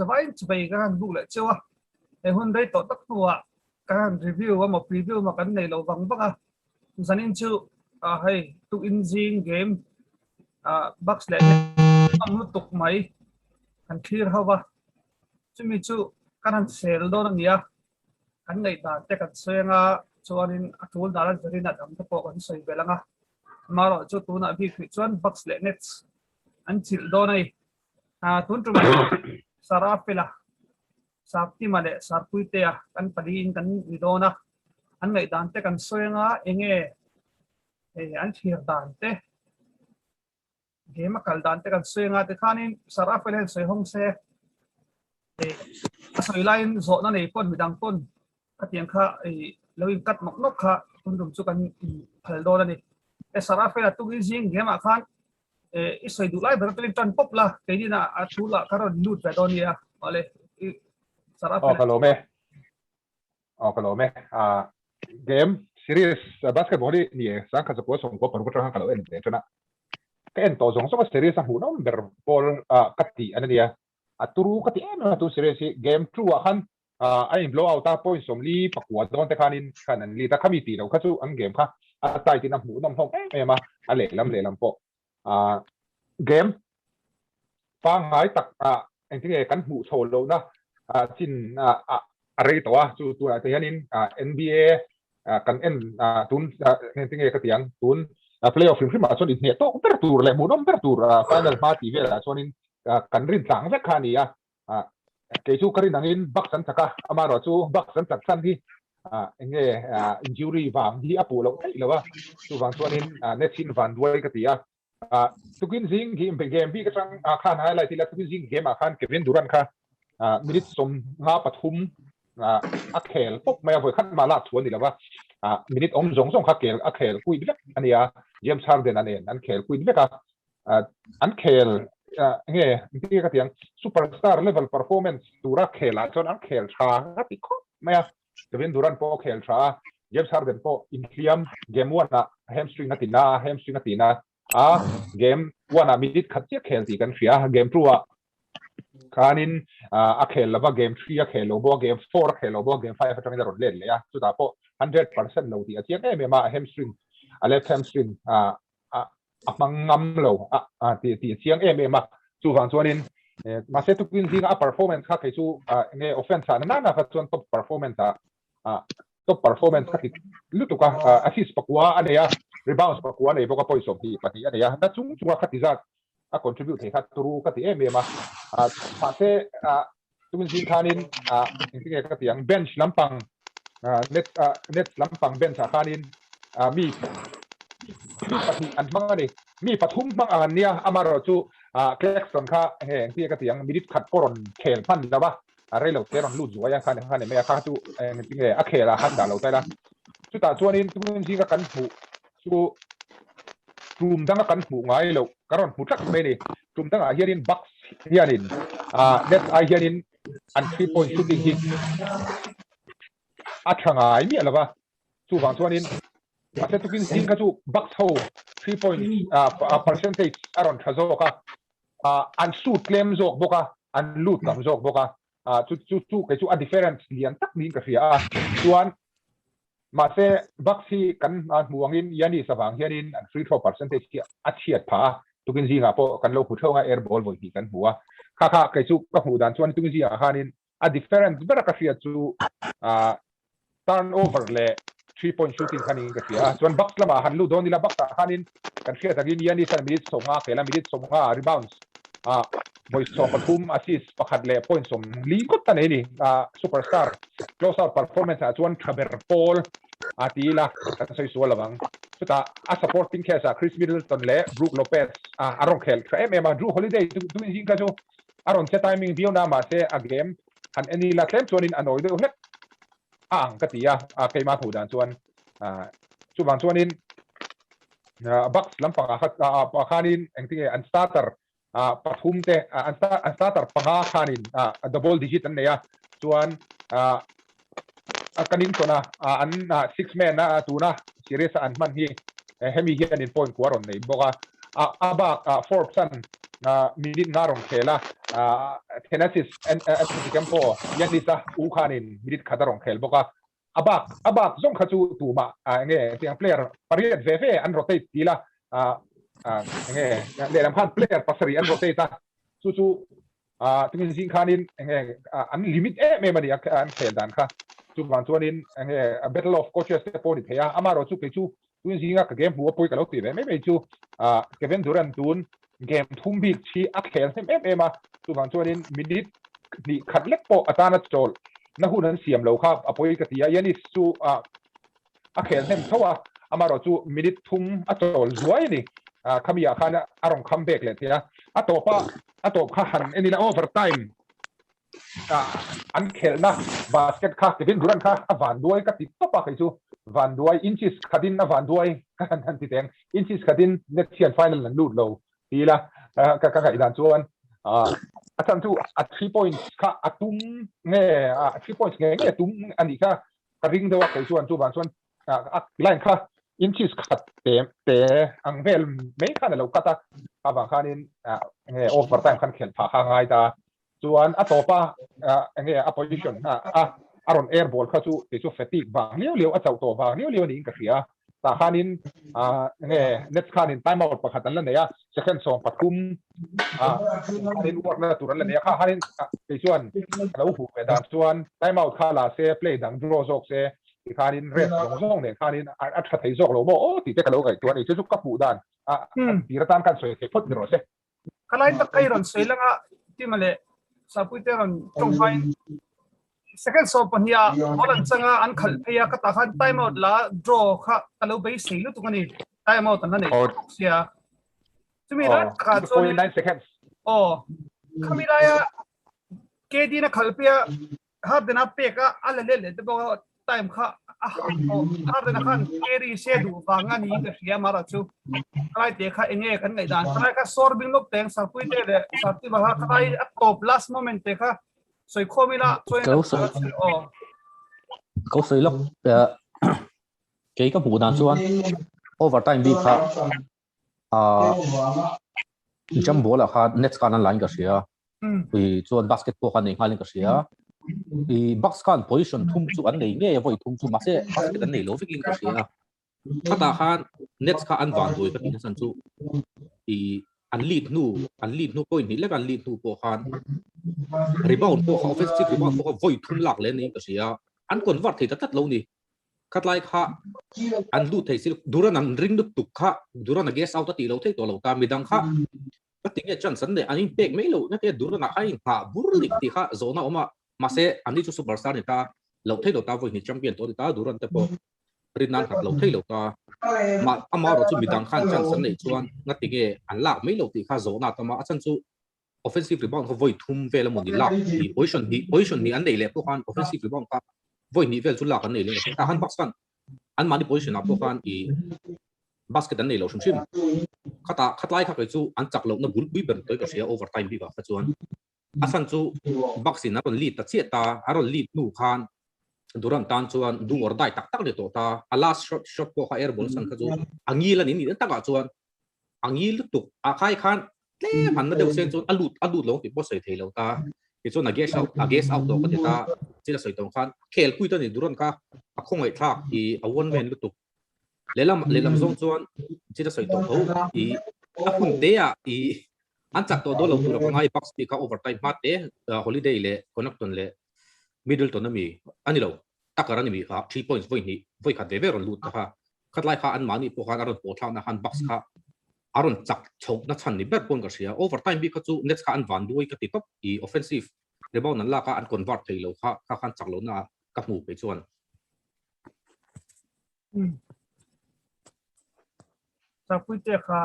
Zavain chibai ka han buk leh cheu a, he hun rei tawh tak hnuah ka han review emaw preview emaw kan nei lo vang vang a, zanin chu hei tukin zing game Bucks leh Nets ngam lutuk mai kan thlir ho va, chumi chu kan han sel dawn a ni a, kan ngaihdan te kan sawi anga chuanin a tul dan a zirin a dang te pawh kan sawi belh ang a, amaherawhchu chu tunah bik hrih chuan Bucks leh Nets an chilh dawn a ni. Tun tum Sarah Fela, Sartima leh Sarpuitea kan paliin kan ni dawn a, an ngaihdan te kan sawi anga enge an thlir dan te Game a kal dan te kan sawi anga tikhanin Sarah Fela hian sawi hawng se a sawi laiin zawhna nei pawn midang pawn khatiang kha lo in cut nawk nawk kha tun tum chu kan in phal dawn a ni. E Sarah Fela tukin zing game ah khan i sawi duh lai ber atangin tan pawp la keinin a thu lah ka rawn lut ve dawn nia mawle i Sarah Fela. Aw ka lawm e. Aw ka lawm e. Game series basketball hi ni e sangkhat zakua sawmkua paruk atanga ka lo en ve tan a. Ka en tawh zawng zawng a series a hmuhnawm ber pawl ka tih an ania. A turu ka ti em em a tun series hi game 2 ah khan a in blow out a point 40 pakua dawn te khanin khan an lead a khami tih loh kha chu an game kha a tight in a hmuhnawm hlawm em em a a lehlam lehlam pawh game pangngai tak engtinge kan hmuh chho lohna chin a rei tawh a chu tunah te hianin NBA kan en tun engtinge ka ti ang tun playoff hrim hrimah chuan inhneh tawk ber tur leh hmuhnawm ber tur final hma tih velah chuanin kan rin tlang vek kha a ni a kei chu ka rin angin Bucks an chak a amaherawh chu Bucks an chak chhan hi enge injury vang hi a puh loh theih lo a chuvang chuanin Nets in van duai ka ti a tukin zing game bik atang khan highlight ila tukin zing game ah khan Kevin Durant kha minute 53 a khel pawp mai a vawi khat mah lak thu a ni lo va minute awm zawng zawng kha kel a khel kuit vek a ni a James Harden a nen an khel kuit vek a an khel nge engtin nge ka ti ang superstar level performance tura khel ah chuan an khel tha ka ti khawp mai a Kevin Durant pawh a khel tha a James Harden pawh inhliam game 1 ah hamstring a ti na a hamstring a ti na a game 1 ah minute khat chiah khel tih kan hria a game 2 ah khanin a khel lova game 3 a khel lo bawk a game 4 a khel lo bawk a game 5 atangin a rawn let leh a chutah pawh 100% lo tih a chiang em em a hamstring a left hamstring a hmang ngam lo a tih tih a chiang em em a chuvang chuanin mahse tukin zinga a performance kha kei chu nge offense ah na na kha chuan top performance ah top performance kha ti lutuk a assist pakua a nei a rebounds pakua a nei bawk a point 22 a nei a na chung chunga kha ti zat a contribute thei kha turu ka ti em em a mahse tukin zing khanin engtin nge ka ti ang bench lampang net net lampang bench ah khanin mi mi pahnih an hmang a ni mi pathum hmang ang an nia amaherawh chu Claxton kha nge engtin nge ka ti ang minute khat pawh rawn khel hman lo va a rei lo te rawn lut zuai a khan khan ni mai a kha chu engtin nge a khel ah han dah lo ta ila chutah chuanin tukin zinga kan hmuh chu tum danga kan hmuh ngai loh ka rawn hmu tlat mai a ni. Tum dangah hianin Bucks hianin Nets ai hianin an three point shooting hi a tha ngai miah lova chuvang chuanin mahse tukin zing kha chu Bucks ho three point percentage a rawn tha zawk a an shoot tlem zawk bawk a an lut tam zawk bawk a chu chu chu kei chu a difference lian tak niin ka hria a chuan Mahse, Bucks hi kan hmuh angin Giannis avang hianin an free throw percentage hi a chhiat phah a, tukin zingah pawh kan lo hmu theuh anga air ball vawi hnih kan hmu a. Kha kha kei chu ka hmuh dan chuan tukin zingah khanin a difference bera ka hriat chu turnover leh three point shooting kha niin ka hria a. Chuan Bucks lamah han lut dawn ila Bucks ah khanin kan hriat angin Giannis an minute 50 kel a, minute 50 rebounds vawi 13 assist pakhat leh point 40 ngawt a nei a ni. Superstar close out performance ah chuan tha ber pawl a ti ila kan sawi sual lo ang. Chutah a supporting cast ah Khris Middleton leh Brook Lopez a rawn khel tha em em a. Jrue Holiday chu tun zing kha chu a rawn che timing viau na mahse a game han en ila tlem chuanin a nawi deuh hlek a ang ka ti a, keimah hmuh dan chuan chuvang chuanin Bucks lampangah kha khanin engtinge an starter pathum te an starter panga khanin double digit an nei a chuan a kanin tawn a an six man a tuna series a an hman hi hemi hianin point kua rawn nei bawk a a bak Forbes an. minute nga rawn khel a, Thanasis Antetokounmpo Giannis a u khanin minute khat a rawn khel bawk a, a bak a bak zawng kha chu tumah enge tiang player pariat ve ve an rotate ti la, enge lehlam khan player pasarih an rotate a, chu chu tungin zing khanin enge an limit em em a ni a an khel dan kha chuvang chuanin enge battle of coaches te pawh ni thei a, amaherawh chu kei chu tun zinga ka game hmuh a pawi ka lo ti ve mai mai chu Kevin Durant tun game thum bik hi a khel hnem em em a, chuvang chuanin minute hnih khat lek pawh a tana chawl na hun an siam lo kha a pawi ka ti a, Giannis chu a khel hnem tho a, amaherawh chu minute thum a chawl zuai a ni, khami ah khan a rawn kham bek leh thei a, a tawp a a tawp kha han en ila overtime an khelhna basket kha Kevin Durant kha a van duai ka ti tawp a kei chu van duai inches khatin a van duai ka han han ti teng inches khatin Nets hian final an lut lo ti ila ka ka ngaihdan chuan a chhan chu a three points kha a tum nge a three points nge nge tum a nih kha ka ring deuh a kei chuan chuvang chuan a line kha inches khat te te ang vel mai khan a lo cut a avang khanin nge overtime khan khelh phah kha ngai ta Chuan a tawp a enge a position a a rawn air ball kha chu kei chu fatigue vang liau liau a chauh tawh vang liau liau niin ka hria. Tah khanin enge Nets khanin time out pakhat an la nei a, second 13 khanin work na tur an la nei a, kha khanin kei chuan ka lo hmuh ve dan chuan time out kha la se play dang draw zawk se tikhanin ref zawng zawng nen khanin a tha thei zawk lo maw aw tih te ka lo ngaihtuah a ni. Chu chu ka hmuh dan a tir atan khan sawi thei phawt ni rawh se. Ka lai tak kai rawn sawi langa tima leh Sapui te rawn tawng hmain second 12 ah ball an changa an khalh phei a ka tah khan time out la draw kha ka lo beisei lutuk a ni time out an la nei bawk sia chumi lai takah chuan 9 seconds aw khami laia KD na khalh phei a Harden a pek a a la let leh te bawk a time kha a Harden a khan carry se duh vang a ni ka hria mara chu khalai te kha enge kan ngaih dan khalai kha sawr bing lawk teng sarpui te leh sarti ba kha khalai a top last moment te kha sawi khawm ila chuan aw ko sawi lawk kei ka hmuh dan chuan overtime bik kha jump ball ah khan Nets khan an la in ka hria i chuan basket pawh khan nei nghal in ka hria i Bucks khan position thum chu an nei ngei a vawi thum chu mahse basket an nei lo vek in ka hria khatah khan Nets kha an van duai ka tih nachhan chu i an lead hnu an lead hnu point hnih lek an lead hnu pawh khan rebound pawh kha offensive rebound pawh kha vawi thum lak leh niin ka hria an convert thei ta tlat lo ni Khatlai kha an lut thei sil Duran an ring lutuk kha Duran a guest out a tih lo thei tawh lo ta midang kha ka ti nge chance an nei an in pek mai lo na te Duran ah kha in nghah bur lik tih kha zawhna awm a mahse an ni chu superstar ni ta lo thei lo ta vawi hnih champion tawh ni ta Duran te pawh rin nan khat lo thei lo ta mah amaherawh chu midang khan chance an neih chuan nga ti nge an lak mai lo tih kha zawhna a tam a a chhan chu offensive rebound kha vawi thum vel emaw ni lak ni position hnih position hnih an nei leh pawh khan offensive rebound kha vawi hnih vel chu lak an nei leh tah khan Bucks khan an mahni position ah pawh khan i basket an nei lo hrim hrim khata khatlai kha kei chu an chak lohna bul pui ber toi ka hria overtime bik ah kha chuan a chhan chu Bucks in a rawn lead ta chiah ta a rawn lead hnu khan Durant tan chuan do or die tak tak ni tawh ta a last shot shot pawh kha air ball san kha chu a ngil a ni ni takah chuan a ngil lutuk a khai khan tlem han na deuh sen chuan a lut a lut lo tih pawh sawi thei lo ta tichuan a guest out a guest out tawh ka ti ta chila sawi tawng khan khel pui ta ni Durant kha a khawngaih thlak i a one man lutuk lehlam lehlam zawng chuan chila sawi tawh tho i a hun te ah i an chak tawh dawn lo tur a ka ngai Bucks tih kha overtime hma te Holiday leh Connaughton leh Middleton ami ani lo Tucker ani mi kha 3 points vawi hnih vawi khat ve ve rawn lut ta kha Khatlai kha anmahni pawh khan a rawn pawh thlakna khan Bucks kha a rawn chak chhohna chhan ni ber pawn ka hria. Overtime bik kha chu Nets kha an van duai ka ti tawp i offensive rebound an lak a an convert thei lo kha kha khan chak lohna ah ka hmu phei chuan. Chakpuite kha.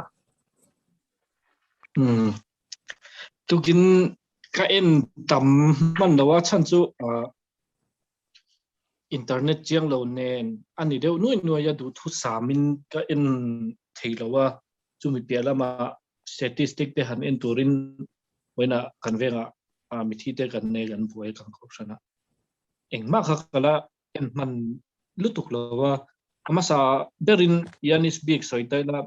Tukin ka en tam hman lo a chhan chu Internet chiang lo nen a ni deuh nuai nuai a, duhthusam in ka en thei lo a, chumi piah lama statistic te han en turin vawiinah kan vengah mithi te kan nei kan buai kan kohhran a, engmah kha ka la en hman lutuk lo a, a hmasa berin Giannis bik sawi ta ila.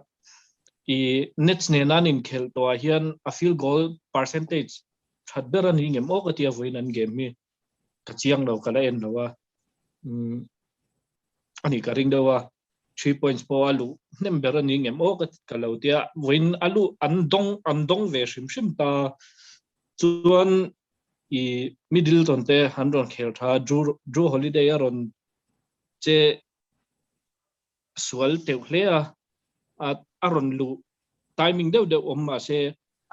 I Nets nena an inkhelh tawhah hian a field goal percentage that ber a ni ngem aw ka tia vawiin an game hi ka chiang lo ka la en lo a. Umm a nih ka ring deuh a, 3 points pawh a luh hnem ber a ni ngem aw ka lo tia vawiin a luh an dawng an dawng ve hrim hrim ta. Chuan i Middleton te an rawn khel tha Drew Drew Holiday a rawn che sual teuh hle a, a rawn luh timing deuh deuh awm mahse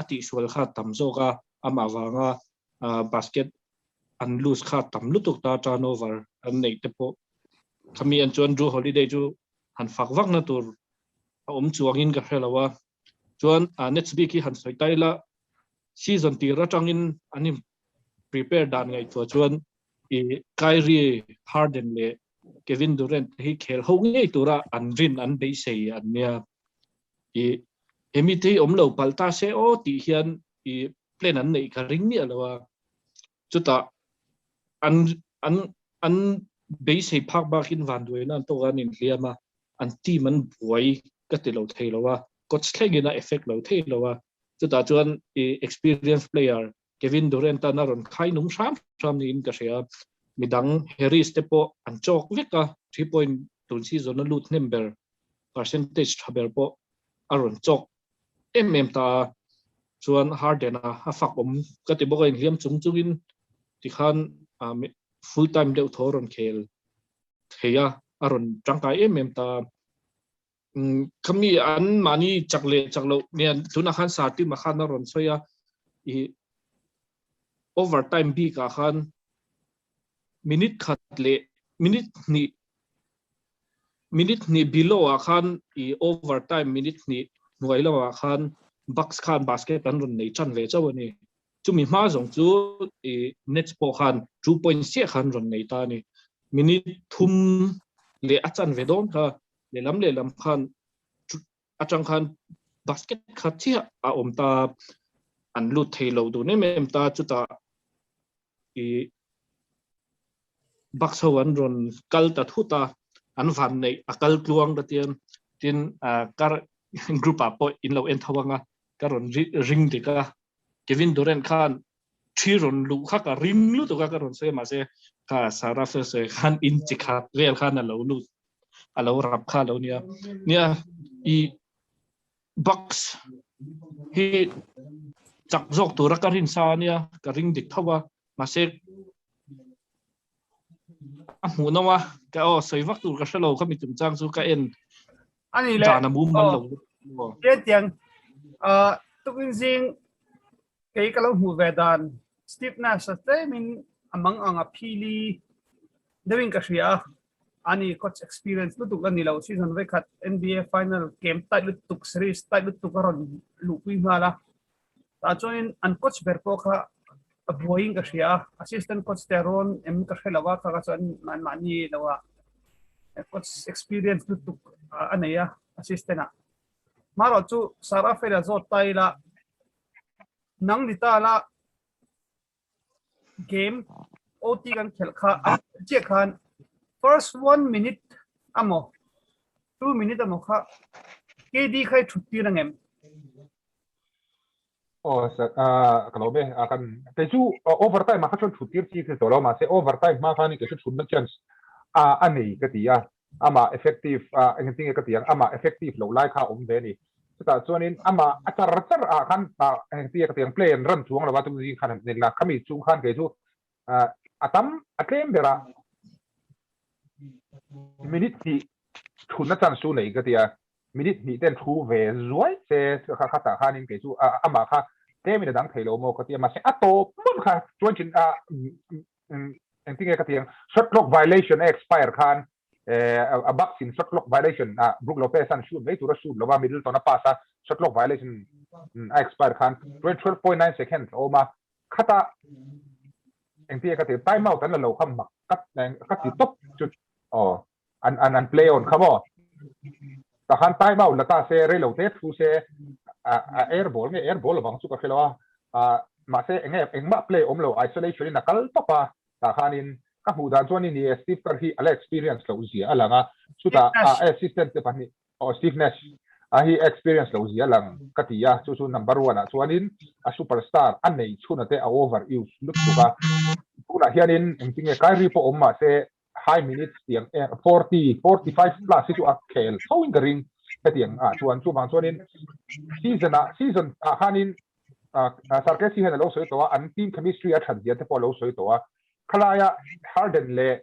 a tihsual kha tam zawk a, amah vanga basket an lose kha tam lutuk ta turnover an neih te pawh khami an chuan Drew Holiday chu han fak vak na tur a awm chuangin ka hre lo a, chuan Nets bik hi han sawi ta ila season tir atangin an in prepare dan ngaihtuah chuan i Kyrie Harden leh Kevin Durant te hi khel ho ngei tura an rin an beisei an nia. I hemi te hi awm lo palh ta se aw tih hian i plan an neih ka ring miah lo a. Chutah an an an beisei phak bakin vanduaina an tawk a an inhliam a, an team an buai ka ti lo thei lo a, coach thlengin a effect lo thei lo a. Chutah chuan i experience player Kevin Durant tan a rawn khai nung hram hram niin ka hria. Midang Harris te pawh an chawk vek a, 3 point tun season a lut hnem ber, percentage tha ber pawh a rawn chawk em em ta a. Chuan Harden a a fak awm ka ti bawk a, inhliam chung chungin tikhan full time deuh thaw a rawn khel thei a, a rawn tangkai em em ta a. Khami an mahni chak leh chak loh nen tunah khan Sartim ah khan a rawn sawi a, i overtime bik ah khan minute khat leh minute hnih minute hnih below ah khan i overtime minute hnih hnuai lamah khan Bucks khan basket an rawn nei tan ve chauh a ni. Chumi hma zawng chu i Nets pawh khan 2 point chiah khan rawn nei ta a ni. Minute thum leh a chan ve dawn kha lehlam lehlam khan atang khan basket khat chiah a awm ta an lut thei lo dun em em ta chutah i Bucks ho an rawn kal ta thut a an van neih a kal tluang ta tian tin kar group ah pawh in lo en tho anga ka rawn ring dik a Kevin Durant khan thi rawn luh kha ka ring lutuk a ka rawn sawi mahse kha Sarah fel sawi khan in chi khat vel khan a lo lut a lo rap kha lo nia nia i Bucks hi chak zawk tura ka rin sa ania ka ring dik tho a mahse a hmuh nawm a ka aw sawi vak tur ka hrelo ka mi chungchang chu ka en ani le dan a mum man lo tiang tukin zing kei ka lo hmuh ve dan Steve Nash a tlemin a mang ang a phili deuhin ka hria a ani coach experience lutuk la ni lo season vekhat NBA final game tight lutuk series tight lutuk a rawn luhpui nghal a Tah chuanin an coach ber pawh kha a buaiin ka hria a, assistant coach te rawn em ka hre lo a, kha kha chuan mahni lo a coach experience lutuk a nei a assistant ah. Marawh chu Sir Afela zawt ta ila nang ni ta la game OT kan khelh kha an chiah khan first 1 minute amaw 2 minute amaw kha KD khai thut tir angem? Oh, sir, ka lo be kan kei chu overtime a kha chuan thut tir chi thil tawh lo mahse overtime hma khan kei chu thutna chance a a nei ka ti a ama effective a engtin nge ka ti ang ama effective lo lai kha awm ve ni chutah chuanin ama a char char ah khan engtin nge ka ti ang play an run chuang lova chung zing khan han nek la khami chung khan kei chu a tam a tlem bera minute hnih thutna chance chu nei ka ti a minute hnih ten thu ve zuai se kha kha tah khanin kei chu amah kha tlemin a dang thei lo maw ka ti a mahse a tawp hmun kha chuan chin a engtin nge ka ti ang shot clock violation a expire khan a Bucks in shot clock violation a Brook Lopez an shoot mai tura shoot lova Middleton a pass a shot clock violation a expire khan 12.9 seconds a awm a khata engtin nge ka ti time out an la lo kha mak ka ka ti top chu aw an an an play on kha maw ta khan time out la ta se reilo te thu se a air ball nge air ball awang chu ka hrelo a mahse enge engmah play awm lo isolation in a kal tawp a tah khanin ka hmuh dan chuan ni Steve Kerr hi ala experience lo zia a lang a chutah a assistant te pahnih oh Steve Nash. A hi experience lo zia lang ka ti a, chu chu number one ah chuanin a superstar a nei chhun a te a over use lutuk a. Tunah hianin engtinge Kyrie pawh awm mahse high minutes tiang em 40, 45 plus hi chu a khel tho in ka ring hetiang ah chuan. Chuvang chuanin season ah season ah khanin Sarkesi hian a lo sawi tawh a, an team chemistry a that zia te pawh a lo sawi tawh a. Khalaia Harden leh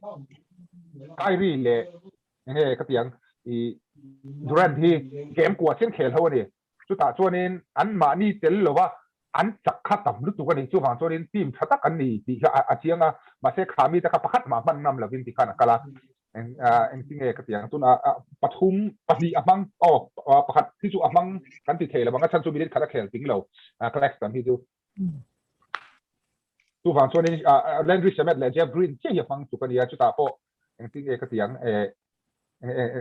Kyrie leh enge ka ti ang i Durant hi game kua chian khel ho a ni. Chutah chuanin an mahni tel lova an chak kha tam lutuk a ni. Chuvang chuanin team tha tak an ni tih kha a chiang a, mahse kha mite kha pakhat mah hman ngam lovin tikhan a kal a. Eng engtinge ka ti ang tuna pathum pahnih a hmang aw pakhat hi chu a hmang kan ti thei lo ang a chhan chu minute khat a khel ting lo Claxton hi chu. Chuvang chuanin Landry Shamet leh Jeff Green chiah hi a hmang tuk a nia chutah pawh engtinge ka ti ang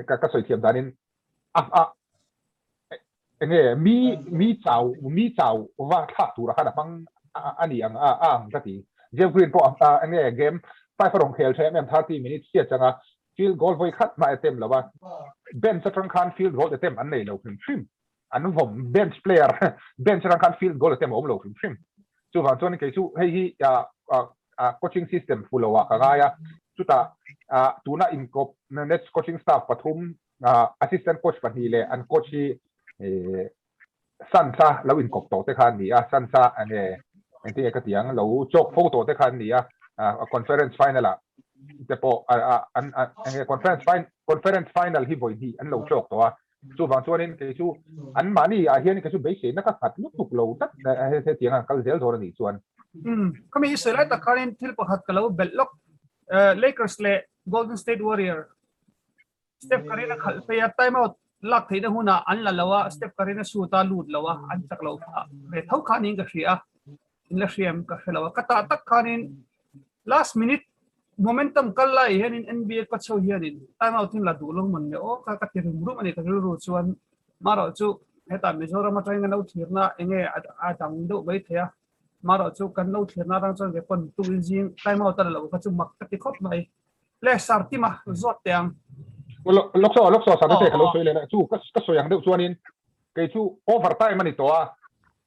ka sawi thiam danin a a enge mi mi chau mi chau va thlak tura khan a hmang a ni ang a ang ka ti. Jeff Green pawh enge game 5 a rawn khel tha em em 30 minutes chiah changa field goal vawi khat hma attempt lo a bench atang khan field goal attempt an nei lo hrim hrim an vawm bench player bench atang khan field goal attempt a awm lo hrim hrim chuvang chuan kei chu hei hi coaching system fu lo ah ka ngai a chutah tuna inkawp Nets coaching staff pathum assistant coach pahnih leh an coach hi Sansa lo inkawp tawh te kha an ni a, Sansa enge engtin nge ka ti ang lo chawk fo tawh te kha an ni a, conference final ah te pawh an enge conference conference final hi vawi hnih an lo chawk tawh a, chuvang chuanin kei chu an mahni ah hian kei chu beiseina ka nghat lutuk lo tlat hetiang an kal zel dawn a nih chuan. Khami i sawi lai tak khanin thil pakhat ka lo belh lawk, Lakers leh Golden State Warrior Steph Curry a khalh phei a, time out lak theihna hunah an la lo a, Steph Curry a shoot a lut lo a, an chak lo phah ve tho khanin ka hria a, in la hriam ka hre lo a, ka tah tak khanin last minute momentum kal lai hianin NBA ka chho hianin time out in la duh lo mawn le aw ka ka ti rum rum a ni ka rilru chuan marawh chu hetah Mizoram atangin kan lo thlirna enge a dang deuh mai thei a, marawh chu kan lo thlirna atang chuan ve pawn tukin zing time out a la lo kha chu mak ka ti khawp mai. Le Sartima zawt teh ang. Lawk saw, lawk saw Sarte ka lo sawi leh chu ka sawi ang deuh chuanin kei chu over time a ni tawh a,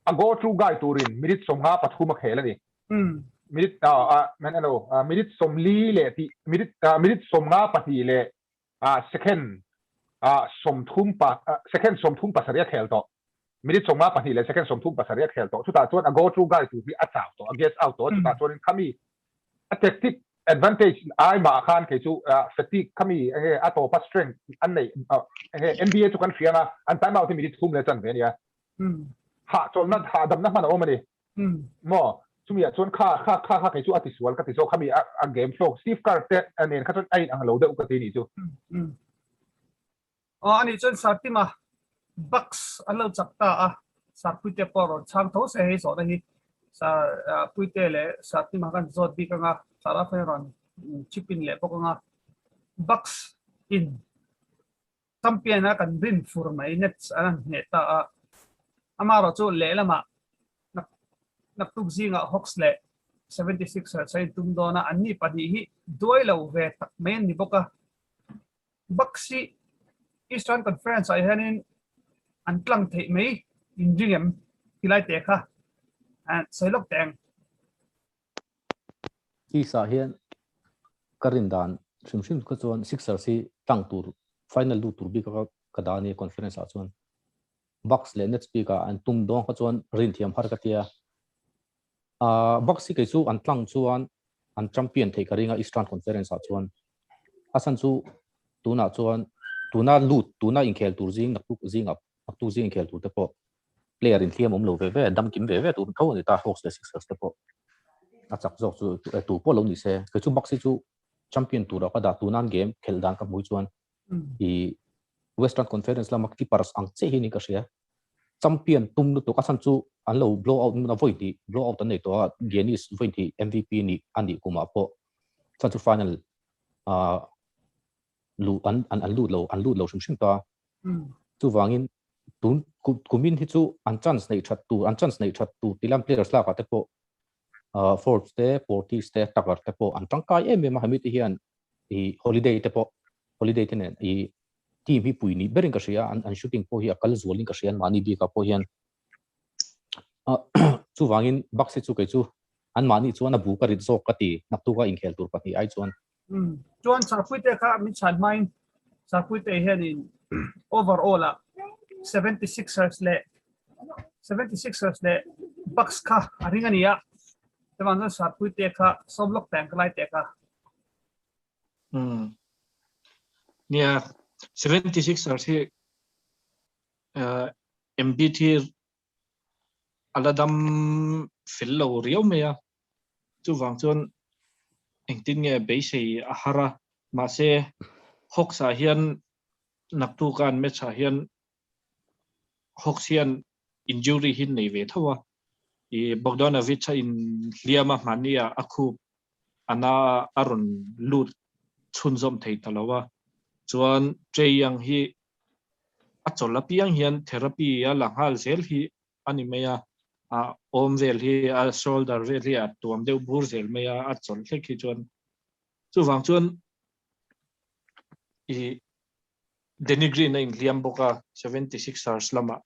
a go through guy turin minute sawmnga pathum a khel a ni. Minute man elo minute sawmli leh tih minute minute sawmnga pahnih leh second sawmthum pa second sawmthum pasarih a khel tawh. Minute sawmnga pahnih leh second sawmthum pasarih a khel tawh. Chutah chuan a go through guy tur hi a chau tawh, a gets out tawh a. Chutah chuanin khami a tactic advantage ai mah khan kei chu fatigue khami enge a tawpa strength an nei enge NBA chu kan hria anga an time out hi minute thum leh chan ve ania. Hahchawlhna hahdamna hman a awm a ni. Maw chumi ah chuan kha kha kha kha kei chu a ti sual ka ti zawk khami a game flow Steve Kerr te nen kha chuan a in ang lo deuh ka ti nih chu. Aw ani chuan Sartima Bucks an lo chak ta a, Sarpuite pawh rawn chhang tho se hei zawhna hi Sarpuite leh Sartima khan zawt bik anga Sarafa hi rawn chip in leh bawk anga Bucks in champion a kan rin fur mai Nets an han hneh ta a, amaherawh chu lehlamah naktuk zingah Hawks leh 76ers a intum dawn a, anni pahnih hi duai lo ve tak mai an ni bawk a. Bucks hi Eastern Conference ah hianin an tlang theih mai inring em tilai teh kha sawi lawk teh ang. East ah hian ka rin dan hrim hrim kha chuan Sixers hi tlang tur final lut tur bik a ka dah a ni conference ah chuan Bucks leh Nets bik ah an tum dawn kha chuan rin thiam har ka tia. Bucks hi kei chu an tlang chuan an champion theih ka ring a Eastern Conference ah chuan a chhan chu tunah chuan tuna lut tuna inkhel tur zing naktuk zingah naktuk zing inkhel tur te pawh player inhliam awm lo ve ve dam kim ve ve tur tho a ni ta Hawks leh Sixers te pawh a chak zawk chu tu pawh lo ni se kei chu Bucks hi chu champion turah ka dah tunan game khelh dan ka hmu hi chuan i Western Conference lama Clippers ang chiah hi niin ka hria. Champion tum lutuk a chhan chu an lo blow out ngun a vawi hnih blow out an nei tawh a Giannis vawi hnih MVP nih a nih kumah pawh chhan chu final ah luh an an lut lo an lut lo hrim hrim ta. Chuvangin tun kumin hi chu an chance neih that tur an chance neih that tur tih lam players lakah te pawh Forbes te Portis te Tucker te pawh an tangkai em em a hemi te hian i holiday te pawh holiday te nen i. team hi pui ni berin ka hria an an shooting pawh hi a kal zualin ka hria an mahni bikah pawh hian chuvangin Bucks hi chu kei chu an mahni chuan a bu ka rit zawk ka ti naktuk a inkhel tur pahnih ai chuan. Chuan Sarpuite kha min chhan hmain Sarpuite hianin overall ah 76ers leh 76ers leh Bucks kha a ring a ni a, chuvang chuan Sarpuite kha sawm lawk teng ka lai teh kha. Nia, 76ers hi Embiid hi a la dam fel lo riau mai a, chuvang chuan engtin nge beisei a har a, mahse Hawks ah hian naktuk a an match ah hian Hawks hian injury hi nei ve tho a, ih Bogdanovic a inhliam a hmani ah a khup a na a rawn lut chhunzawm thei ta lo a, chuan Trae Young hi a chawlh apiang hian therapy a la nghal zel hi a ni mai a, a awm vel hi a shoulder vel hi a tuam deuh bur zel mai a, a chawlh hlek hi chuan chuvang chuan i Danny Green a inhliam bawk a 76ers lamah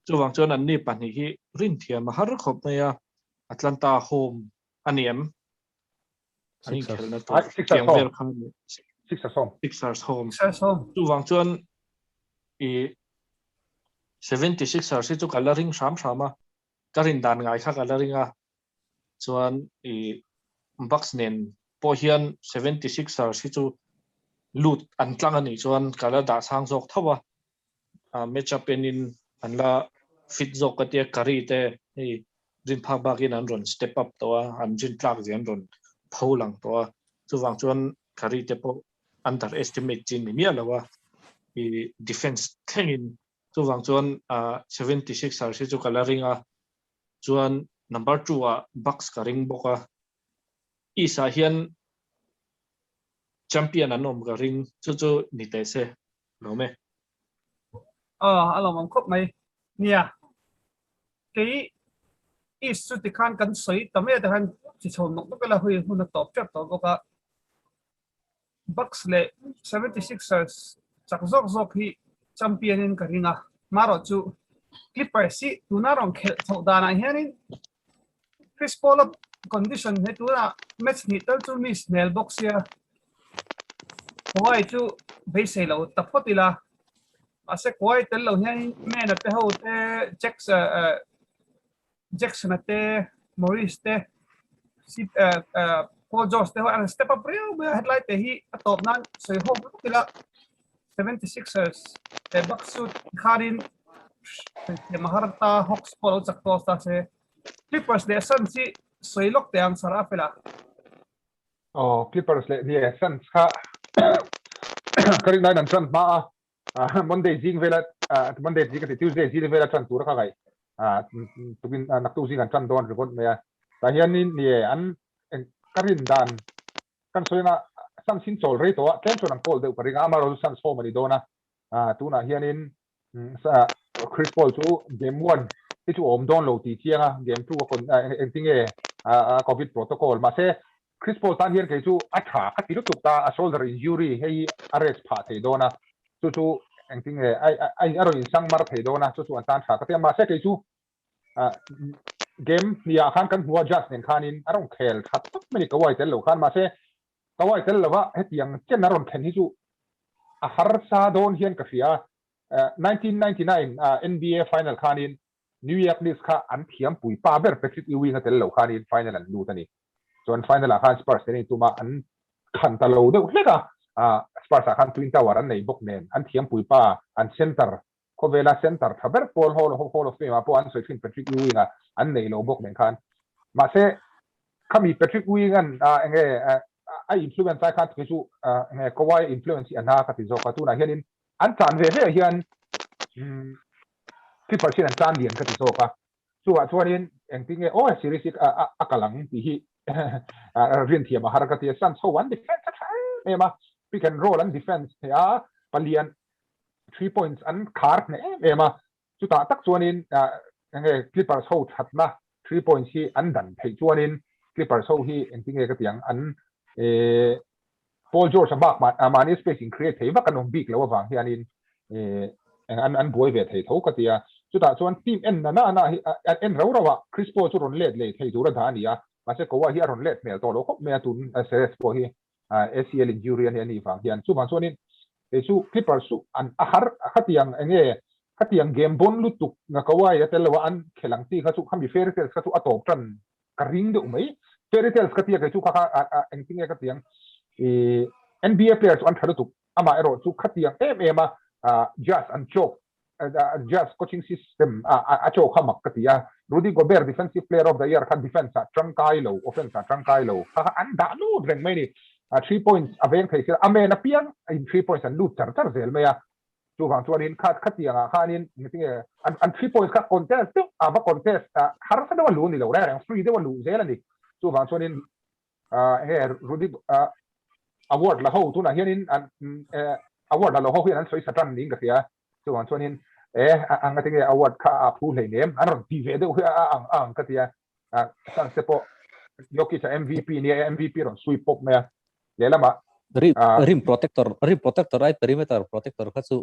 chuvang chuan anni pahnih hi rinthiam a har khawp mai a, Atlanta home a ni em? An inkhelhna tur tiang vel kha ni. Sixers home. Sixers home. Sixers home. Chuvang chuan i 76ers hi chu ka la ring hram hram a. Ka rin dan ngai kha ka la ring a. Chuan i Bucks nen pawh hian 76ers hi chu lut an tlang a nih chuan ka la dah sang zawk tho a. Match up enin an la fit zawk ka tia Curry te hei rin phak bakin an rawn step up tawh a, an rin tlak zia an rawn pho lang tawh a, chuvang chuan Curry te pawh underestimate chin ni miah lo a, i defense thlengin chuvang chuan 76ers hi chu ka la ring a, chuan number 2 ah Bucks ka ring bawk a, East ah hian champion an awm ka ring chu chu ni teh se lawm e. Aw a lawmawm khawp mai. Nia, kei East chu tikhan kan sawi ta mai a tikhan chi chho nawk nawk ila hui hun a tawp tep tawh bawk a. Bucks leh 76ers chak zawk zawk hi champion in ka ring a. Marawh chu Clippers hi tuna rawn khelh chhoh danah hianin Chris Paul a condition he tuna match hnih tal chu miss hmel bawk sia Kawhi chu beisei lo ta phawt ila mahse Kawhi tel lo hian Man a te ho te Jackson Jackson a te Morris te Paul George te ho an step up riau mai a hetlai te hi a tawp nan sawi ho bawk ila 76ers te Bucks chu khanin Maharta Hawks pawh lo chak tawh ta se Clippers leh Suns hi sawi lawk teh ang Sarah fela. Aw Clippers leh nie Suns kha ka rin aiin an tan hma a Monday zing vela Monday zing ka ti Tuesday zing vela tan tur a ka ngaih tukin naktuk zing an tan dawn ringawt mai a tah hianin nie an ka rin dan kan sawi anga Suns in chawl rei tawh a tlem chuan an kawl deuh ka ring a amaherawhchu Suns home a ni dawn a tunah hianin Chris Paul chu game 1 hi chu awm dawn lo tih chiang a game 2 a kon engtinge a covid protocol mahse Chris Paul tan hian kei chu a tha ka ti lutuk ta a shoulder injury hei hi a rest phah thei dawn a chu chu engtinge a a rawn insang mar thei dawn a chu chu an tan tha ka ti a mahse kei chu game hniah khan kan hmu a Jazz nen khanin a rawn khel tha tak mai a ni Kawhi tel lo khan mahse Kawai tel lova hetiang chen a rawn thlen hi chu a harsa dawn hian ka hria. 1999 NBA final khanin New York Knicks kha an thiampui pa ber Patrick Ewing a tel lo khanin final an lut a ni. Chuan final ah khan Spurs te nen tuma an khan ta lo deuh hlek a, Spurs ah khan Twin Tower an nei bawk nen an thiampui pa an center khawvela center tha ber pawl Hall of Fame ah pawh an sawi thin Patrick Ewing a an nei lo bawk nen khan mahse khami Patrick Ewing an enge a influence ai khan kei chu enge Kawhi influence hi a hna ka ti zawk a tunah hianin an chan ve ve hian Clippers hian an chan lian ka ti zawk a chuvah chuanin engtin nge aw series hi a kal ang tih hi rin thiam a har ka ti a Suns ho an defense a tha em em a pick and roll an defense thei a palian 3 points an khar hneh em em a chutah tak chuanin enge Clippers ho thatna 3 points hi an dan theih chuanin Clippers ho hi engtin nge ka ti ang an. Paul George a bak mahni space in create thei vak an awm bik lo avang hianin an an buai ve thei tho ka ti a. Chutah chuan team en na na na hi en rau rau a Chris Paul chu rawn let leh thei tur a dah a ni a, mahse Kawhi hi a rawn let hmel tawh lo khawp mai a tun series pawh hi ACL injury a nih a nih vang hian. Chuvang chuanin kei chu Clippers chu an a har khatiang enge khatiang game bawn lutuk na Kawhi a tel lo a an khel ang chi kha chu khami fairy tales kha chu a tawp tan ka ring deuh mai. Fairy tales ka tia kei chu kha kha engtin nge ka ti ang i NBA player chu an tha lutuk amah erawh chu khatiang em em a Jazz an chawk Jazz coaching system a chawk kha mak ka ti a. Rudy Gobert defensive player of the year kha defense ah tangkai lo offense ah tangkai lo kha kha an dah lut reng mai ni. 3 points a veng thei sila a men apiang in 3 points an lut char char zel mai a. Chuvang chuanin kha khatiangah khanin engtinge an an 3 points kha contest deuh a va contest harsa deuh a lu ni lo reng reng free deuh a luh zel a ni. Chuvang chuanin enge Rudy award la ho tunah hianin an award la lo ho hian an sawi sa tan niin ka hria. Chuvang chuanin e anga tinge award kha a phu hlei nem an rawn ti ve deuh hi a ang ang ka ti a. Suns te pawh Jokic a MVP nia MVP rawn sweep pawp mai a. Lehlamah Rim rim protector rim protector ai perimeter protector kha chu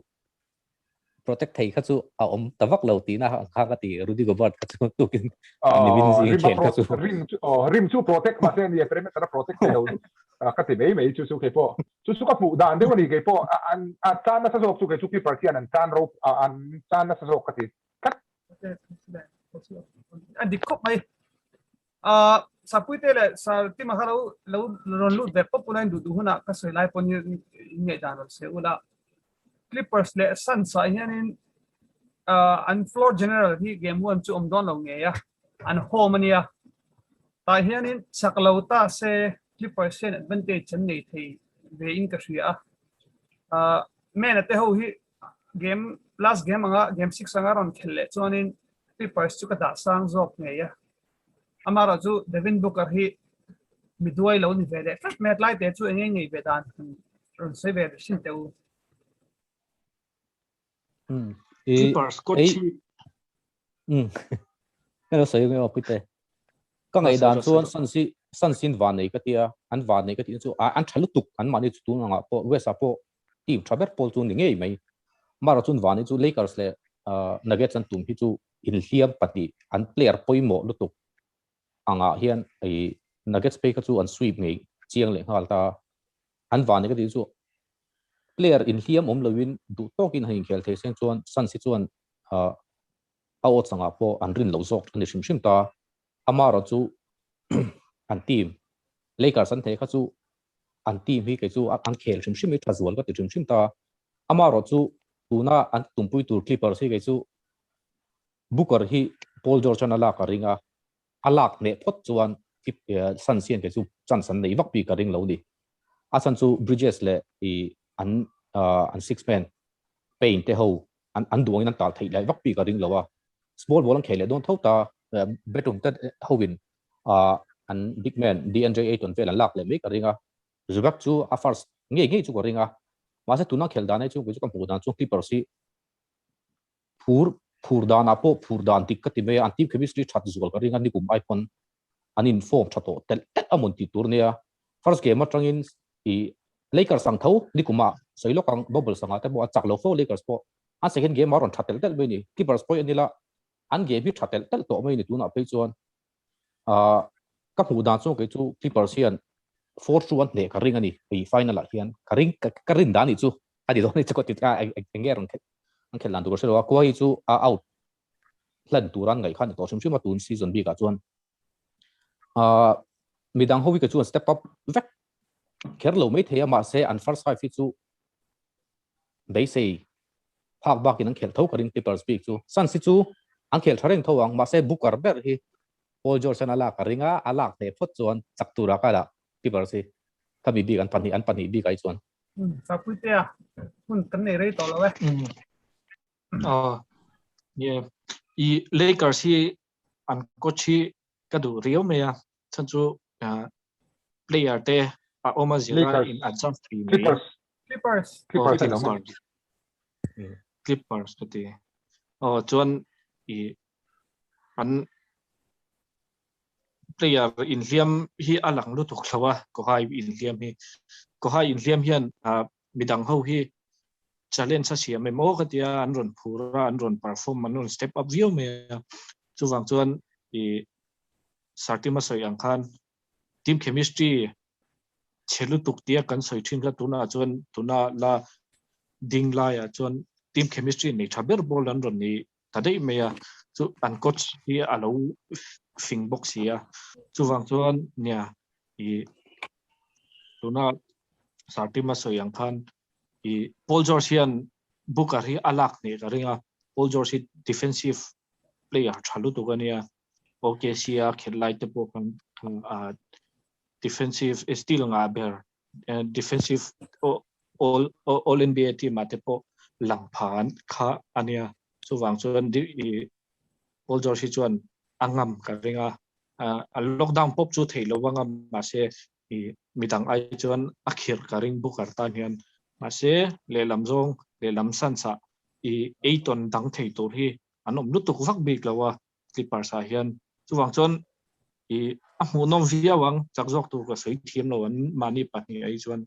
protect thei kha chu a awm ta vak lo tihna kha ka ti Rudy Gobert kha chu tukin nimin zing khel kha chu rim chu rim chu protect mahse ni perimeter a protect thei lo ka ti mai mai chu chu kei pawh chu chu ka hmuh dan deuh a ni kei pawh an a tan nasa zawk chu kei chu Clippers hian an tan ro an tan nasa zawk ka ti tlat. A dik khawp mai. Sapui te leh sar tima kha lo lo rawn lut ve pawp ula in duh duh hunah ka sawi lai pawn in ngaih dan rawn sawi ula. Clippers leh Suns ah hianin an floor general hi game 1 chu awm dawn lo ngei a, an home a nia. Tah hianin chak lo ta se Clippers hian advantage an nei thei ve in ka hria a. Man a te ho hi game last game anga game 6 anga rawn khelh leh chuanin Clippers chu ka dah sang zawk ngei a. Amaherawh chu Devin Booker hi mi duai lo ni ve leh tlat mai a, tlai te chu eng nge ngei ve dan rawn sawi ve thin teh u. Clippers coach hi Ka lo sawi nge aw Puite. Ka ngaihdan chuan Suns hi Suns in van nei ka tia, an van nei ka tih chu an tha lutuk an mahni chu tun angah pawh West ah pawh team tha ber pawl chu ni ngei mai. Amaherawh chuan van hi chu Lakers leh Nuggets an tum hi chu inhliam pahnih an player pawimawh lutuk angah hian i Nuggets phei kha chu an sweep ngei chiang leh nghal ta. An van nei ka tih chu player inhliam awm loin duh tawkin han inkhel thei seng chuan Suns hi chuan a awt sangah pawh an rin loh zawk a ni hrim hrim ta. Amaherawh chu an team Lakers an thei kha chu an team hi kei chu an khel hrim hrim hi tha zual ka ti hrim hrim ta. Amaherawh chu tuna an tumpui tur Clippers hi kei chu Booker hi Paul George an a lak a ring a, a lak hneh phawt chuan Suns hian kei chu chance an nei vak bik a ring lo ni. A chhan chu Bridges leh i an an six man Payne te ho an an duh angin an tal theih leh vak bik a ring lo a. Small ball an khel leh dawn tho ta, Batum te hoin an big man DeAndre Ayton vel an lak leh mai ka ring a. Zubac chu a first ngei ngei chu ka ring a. Mahse tuna khelh dan hi chu kei chu ka hmuh dan chu Clippers hi phur phur danah pawh phur dan dik ka ti mai a, an team chemistry that zual ka ring a, nikum ai pawn an in form tha tawh telh telh a mawn tih tur nia. First game atangin i Lakers ang tho nikumah sawi lawk ang bubble sangah te pawh a chak lo fo Lakers pawh an second game a rawn tha telh telh mai ni. Clippers pawh en ila an game hi tha telh telh tawh mai ni tunah phei chuan ka hmuh dan chuan kei chu Clippers hian 4-2 an hneh ka ring a ni hei final ah hian ka ring ka rin dan ni chu a ni dawn ni chu ka ti a eng nge rawn an khelh dan tur ka hre lo a Kawhi chu a out hlan tur an ngaih kha ni tawh hrim hrim a tun season bikah chuan midang ho hi ka chuan step up vek kher lo mai thei a mahse an first five hi chu beisei phak bakin an khelh tho ka ring Clippers bik chu Suns hi chu an khelh tha reng tho ang mahse Booker ber hi Paul George an a lak a ring a a lak hneh phawt chuan chak tura ka lah Clippers hi khami bik an pahnih an pahnih bik ai chuan. Sapuitea hun kan nei rei tawh lo e. Yeah. I Lakers hi an coach hi ka duh riau mai a chhan chu player te a awm a zira in adjust thei mai. Clippers. Clippers. Clippers an awm. Clippers ka ti. Oh chuan i an player inhliam hi a lang lutuk lo a Kawhai inhliam hi. Kawhai inhliam hian midang ho hi challenge a siam em aw ka tia an rawn phur a, an rawn perform, an rawn step up viau mai a. Chuvang chuan i Sartima sawi ang khan team chemistry chhe lutuk tia kan sawi thin kha tunah chuan tuna la ding laiah chuan team chemistry nei tha ber ball an rawn ni ta daih mai a, chu an coach hi a lo fing bawk si a, chuvang chuan nia i tuna Sartima sawi ang khan i Paul George hian Booker hi a lak hneh ka ring a, Paul George hi defensive player tha lutuk a nia, OKC a khelh lai te pawh khan defensive steal ngah ber defensive all all NBA team ah te pawh lang pha kha a nia, chuvang chuan Paul George hi chuan a ngam ka ring a, a lockdown pawp chu theih lo a ngam mahse i midang ai chuan a khirh ka ring Booker tan hian mahse lehlam zawng lehlam Suns ah i Ayton dang thei tur hi an awm lutuk vak bik lo a Clippers ah hian chuvang chuan i a hmuhnawm viau ang chak zawk tur ka sawi thiam lo an mahni pahnih ai chuan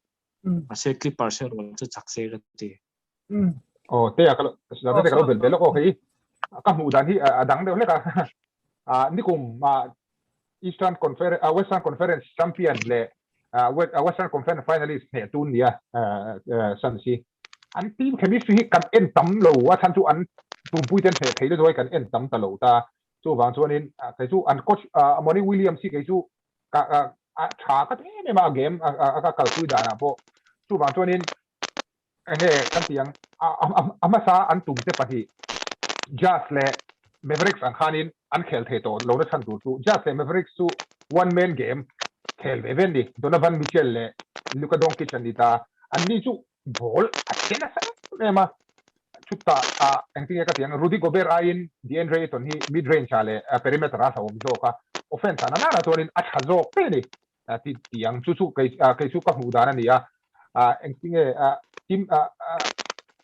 mahse Clippers erawh chu chak se ka ti. Aw te a ka lo ka lo bel ve lawk aw hei ka hmuh dan hi a dang deuh hlek a a nikum a Eastern Conference a Western Conference champion leh Western Conference finalist hneh tun nia Suns hi an team chemistry hi kan en tam lo a chhan chu an tumpui ten hneh thei lutuk a kan en tam ta lo ta chuvang chuanin kei chu an coach Monty Williams hi kei chu ka a tha ka ti em em a game a kalpui danah pawh chuvang chuanin Enge kan ti ang, a hmasa an tum te pahnih Jazz leh Mavericks ang khanin an khel thei tawh lo na chhan tur chu Jazz leh Mavericks chu one man game khel ve ve an ni, Donovan Mitchell leh Luka Doncic an ni ta, an ni chu ball a che nasa em em a, chutah engtin nge ka ti ang, Rudy Gobert aiin DeAndre Ayton hi mid range ah leh perimeter ah hlauhawm zawk a, offense ah nana na chuanin a tha zawk fe a ni. ti ti ang chu chu kei kei chu ka hmuh dan a ni a engtinge team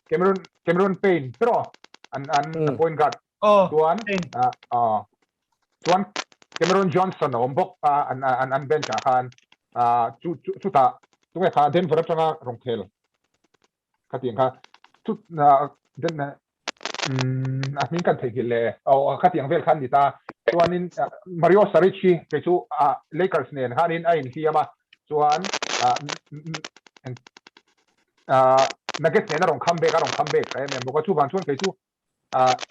Cameron Cameron Payne pero an an point guard chuan chuan Cameron Johnson a awm bawk a an an an bench ah khan chu chu chutah tunge kha Denver atanga rawn khel Khatiang kha chu then a hming kan theihnghilh leh aw khatiang vel khan ni ta chuanin Mario Saric hi kei chu Lakers nen khanin a inhliam a chuan Nuggets nen a rawn comeback a rawn comeback ta em em bawk a chuvang chuan kei chu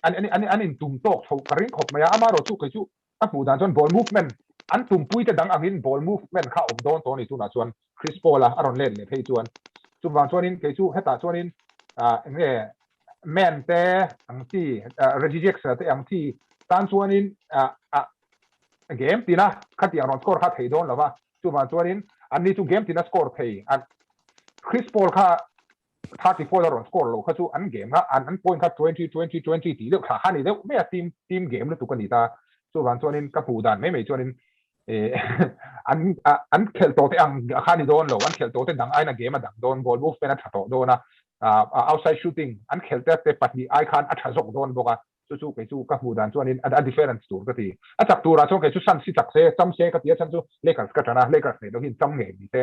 an an an intum tawk chho ka ring khawp mai a amaherawh chu kei chu A hmuh dan chuan ball movement an tumpuite dang angin ball movement kha a awm dawn tawh a ni tunah chuan Chris Paul a a rawn let leh phei chuan chuvang chuanin kei chu hetah chuanin eng nge Man te ang chi Reggie Jackson te ang chi tan chuanin game tina khatiang rawn score kha thei dawn lova chuvang chuanin anni chu game tina score thei Chris Paul kha 34 a rawn score lo kha chu an game kha an an point kha 20 20 20 tih deuh thla kha ni deuh mai a team team game lutuk a ni ta chuvang chuanin ka hmuh dan mai mai chuanin an an khelh tawh te ang kha ni dawn lo an khelh tawh te dang aina game a dang dawn ball movement a tha tawh dawn a outside shooting an khelh te te pahnih ai khan a tha zawk dawn bawk a chu chu kei chu ka hmuh dan chuanin a difference tur ka ti a chak turah chuan kei chu Suns hi chak se cham se ka ti a chhan chu Lakers ka ṭan a Lakers nei lo hian cham ngei ni se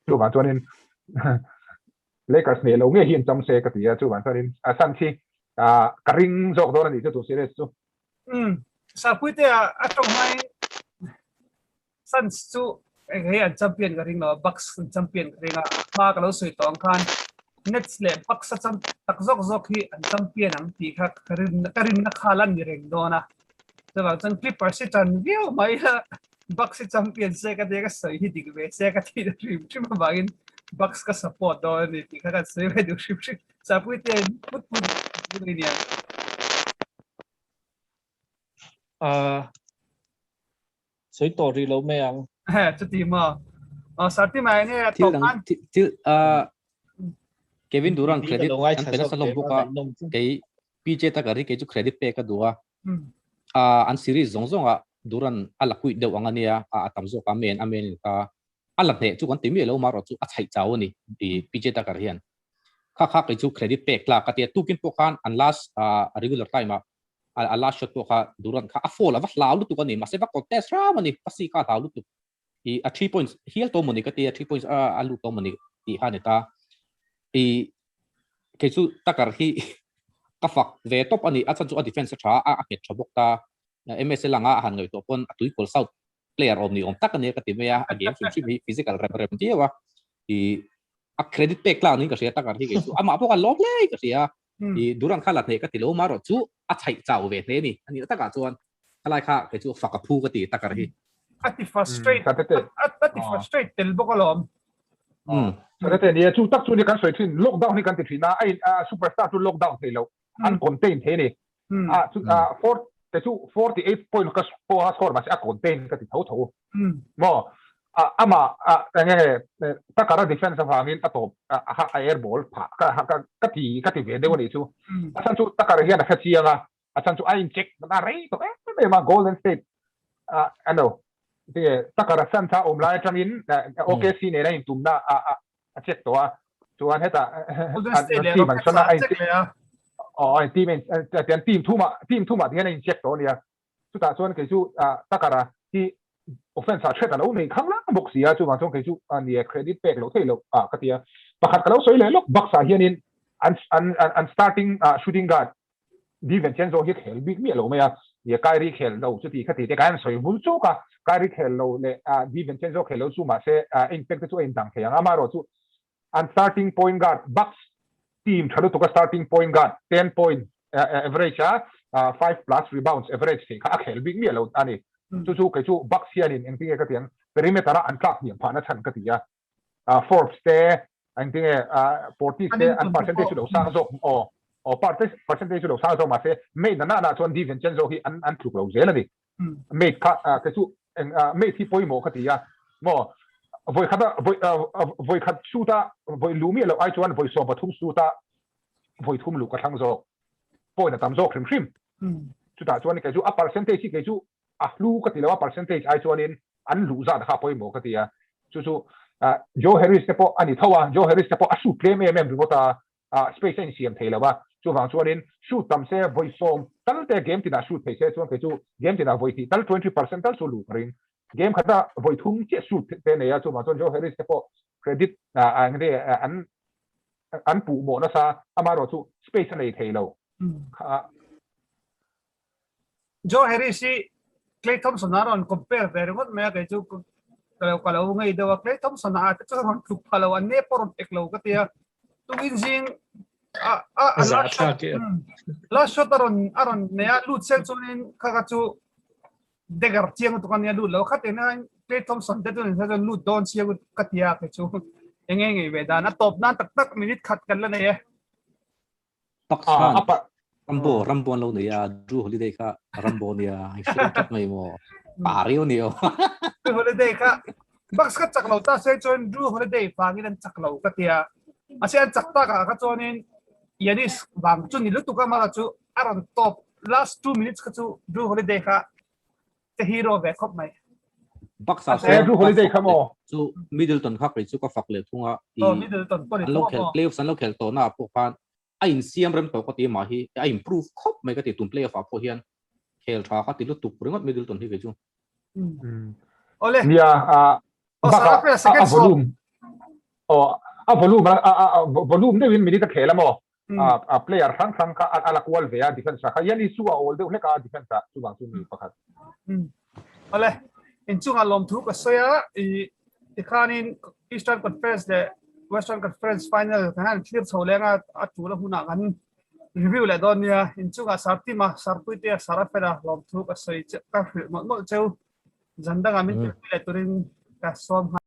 chuvang chuanin Lakers nei lo ngei hian cham se ka ti a chuvang chuanin Suns hi ka ring zawk dawn a nih chu tu series chu. Um Sarpuite a tawng hmain Suns chu hei an champion ka ring lo a, Bucks an champion ka ring a, hma ka lo sawi tawh ang khan Nets leh Bucks a cham tak zawk zawk hi an champion ang tih kha ka rin ka rinna kha la ni reng dawn a. Chuvang chuan Clippers hi tan viau mai a, Bucks hi champion se ka tia ka sawi hi dik ve se ka tih na hrim hrim avangin Bucks ka support dawn a ni tih kha kan sawi ve duh hrim hrim. Sapuite put put put ania. Sawi tawh rih lo mai ang. He, chuti maw. Aw, Sarti mai nge Thil dang, thil, ah, Kevin Durant credit an pe nasa hlawm bawk a, kei PJ Tucker hi kei chu credit pek a duh a. Ah, an series zawng zawng ah Durant a la kuih deuh ang a nia, a tam zawk a men a men ka a la hneh chu kan ti miah lo marawh chu a chhaih chau a ni PJ Tucker hian. Kha kha kei chu credit pek tlak a tia tukin pawh khan an last regular time ah a last shot pawh kha Durant kha a fall a va hlau lutuk a ni mahse va contest ram a ni va si kha a hlau lutuk. I a 3 points hial to mawni ka tia 3 points a a lut to mawni tih kha ni ta. I kei chu Tucker hi ka fak ve tawp a ni. A chhan chu a defense a tha a, a nghet tha bawk ta. MSL anga a han ngaihtuah pawn a tuikawl south player awm ni awm tak a nia ka ti mai a, a game hrim hrim hi physical rem rem viau a. I a credit pek tlak niin ka hria Tucker hi kei chu. Amah pawh khan lawm hle ka hria. I Durant kha la hneh ka ti lo marawh chu a chhaih chau ve hle a ni. A nih takah chuan khalai kha kei chu fak a phu ka ti Tucker hi. A ti frustrate a ti frustrate tel bawk alawm. Sate nia chu tak chu ni kan sawi thin lockdown hi kan ti thin a, a superstar chu lockdown thei lo an contain thei a ni. A chu a four te chu 48 point ka pawha score mahse a contain ka ti tho tho. Maw a ama a enge Tucker a defense avangin a tawp a a air ball phah ka ka ka ti ka ti ve deuh a nih chu. A chhan chu Tucker hian a hre chiang a, a chhan chu a in check na rei tawh em em a Golden State a ano tinge Tucker a Suns a awm lai atangin OKC nen a intumna a a a check tawh a chuan heta team an sawn a a in aw a team in team thumah team thumah ti hian a in check tawh a nia chutah chuan kei chu Tucker a hi offense ah threat a lo nei khang lang bawk si a chuvang chuan kei chu a nia credit pek loh theih loh ah ka ti a pakhat ka lo sawi leh lawk Bucks ah hianin an an an starting shooting guard Di Vincenzo hi khel bik miah lo mai a, nia Kyrie khel lo chuti khati te khan an sawi vul chuk a, Kyrie khel lo leh Di Vincenzo khel lo chu mahse impact te chu a indang thei ang a, amaherawhchu an starting point guard Bucks team tha lutuk a starting point guard 10 point average a 5 plus rebounds average thei kha a khel bik miah lo a ni. Chu chu kei chu Bucks hianin engtinge ka ti ang perimeter a an tlak hniam phahna chhan ka ti a. Forbes te engtinge Portis te an percentage chu lo sang zawk aw aw percentage chu lo sang zawk mahse mate na na chuan Di Vincenzo hi an an tluk lo zel a ni. Mate kha kei chu eng mate hi pawimawh ka ti a maw vawi khat a vawi vawi khat shoot a vawi lu miah loh ai chuan vawi 13 shoot a vawi thum luh ka thlang zawk point a tam zawk hrim hrim. Chutah chuan kei chu a percentage hi kei chu a hlu ka ti lo a percentage ai chuanin an luh zat kha a pawimawh ka ti a chu chu Joe Harris te pawh a ni tho a Joe Harris te pawh a shoot tlem em em ringawt a space a insiam thei lo a chuvang chuanin shoot tam se vawi sawm tal te game tinah shoot thei se chuan kei chu game tinah vawi hnih tal 20% tal chu luh ka ring game khata vawi thum chiah shoot te nei a chuvang chuan Joe Harris te pawh credit an an puh mawh nasa amaherawhchu space a nei thei lo kha. Joe Harris hi Klay Thompson a rawn compare ve ringawt mai a, kei chu ka lo ka lo ngei deuh a, Klay Thompson a te chu rawn tluk pha lo, an ne pawh rawn pek lo ka ti a, tukin zing a a a last shot last shot a rawn a rawn nei a, lut sel chuanin kha kha chu dagger chiang lutuk a nia lut lo, khatin a Klay Thompson te chu ni se chuan lut dawn chiang ka ti a, kei chu enge ngei ve dan a tawp nan tak tak minute khat kan la nei e. Pakistan Rambo Rambo an lo nei a Drew Holiday kha Rambo nia i hre tak mai maw pa riau ni aw Drew Holiday kha Bucks kha chak lo ta se chuan Drew Holiday vangin an chak lo ka tia a se an chak tak ah kha chuanin Giannis vang chu ni lutuk a mara chu a rawn top last 2 minutes kha chu Drew Holiday kha te hero ve khawp mai. Bucks ah sawn Drew Holiday kha maw? Chu Middleton kha kei chu ka fak leh thung a. Oh, Middleton pawh ni An lo khel playoffs an lo khel tawh na ah pawh khan a insiam rem tawh ka ti mah hi a improve khawp mai ka ti tum playoff ah pawh hian khel tha ka ti lutuk ringawt Middleton hi kei chu. Ole. Nia a baka a volume oh a volume a volume deuhin minute a khel a maw? A player hrang hrang kha a la kual ve a defense ah kha Giannis chu a awl deuh hlek a defense ah chuvang chu mi pakhat. Awle inchungah lawmthu ka sawi a i tikhanin Eastern Conference leh Western Conference final kan han thlir chho leng a a tul a hunah kan review leh dawn nia inchungah Sartima Sarpuitea Sarafela lawmthu ka sawi ka hrilh mawlh mawlh cheu zan dangah min tirpui leh turin ka sawm nghal.